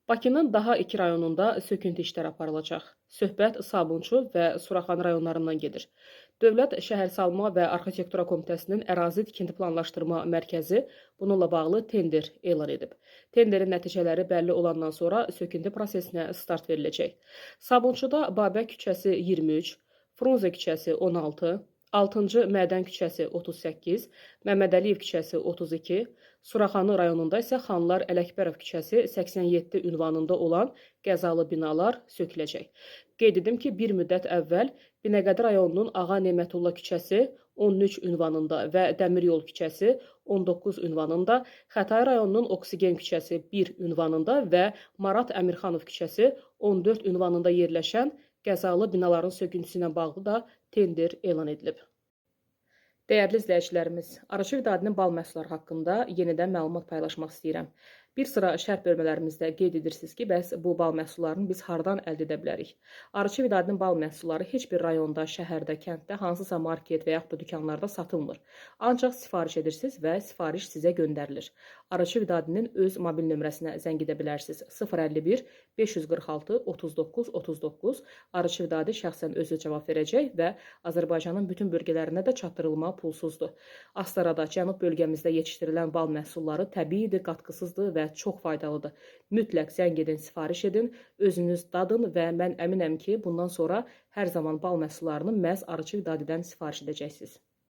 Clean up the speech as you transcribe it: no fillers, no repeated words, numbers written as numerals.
Bakının daha iki rayonunda söküntü işləri aparılacaq. Söhbət Sabunçu və Suraxanı rayonlarından gedir. Dövlət Şəhərsalma və Arxitektura Komitəsinin Ərazi Tikinti Planlaşdırma Mərkəzi bununla bağlı tender elan edib. Tenderin nəticələri bəlli olandan sonra söküntü prosesinə start veriləcək. Sabunçuda Babək küçəsi 23, Frunze küçəsi 16, 6-cı Mədən küçəsi 38, Məmmədəliyev küçəsi 32, Suraxanı rayonunda isə Xanlar Ələkbərov küçəsi 87 ünvanında olan qəzalı binalar söküləcək. Qeyd edim ki, bir müddət əvvəl Binəqədi rayonunun Ağa Nemətullah küçəsi 13 ünvanında və Dəmiryol küçəsi 19 ünvanında, Xətai rayonunun Oksigen küçəsi 1 ünvanında və Marat Əmirxanov küçəsi 14 ünvanında yerləşən qəzalı binaların söküntüsü ilə bağlı da tender elan edilib. Dəyərli izləyicilərimiz, Arıçı Vidadinin bal məhsulları haqqında yenidən məlumat paylaşmaq istəyirəm. Bir sıra şərh bölmələrimizdə qeyd edirsiniz ki, bəs bu bal məhsullarını biz hardan əldə edə bilərik? Arıçı Vidadinin bal məhsulları heç bir rayonda, şəhərdə, kənddə, hansısa market və yaxud da dükanlarda satılmır. Ancaq sifariş edirsiniz və sifariş sizə göndərilir. Arıçı Vidadinin öz mobil nömrəsinə zəng edə bilərsiniz. 051 546 39 39. Arıçı Vidadi şəxsən özü cavab verəcək və Azərbaycanın bütün bölgələrinə də çatdırılma pulsuzdur. Astarada, cənub bölgəmizdə yetişdirilən bal məhsulları təbiidir, qatqısızdır və çox faydalıdır. Mütləq zəng edin, sifariş edin, özünüz dadın və mən əminəm ki, bundan sonra hər zaman bal məhsullarını məhz Arıçı Vidadidən sifariş edəcəksiniz.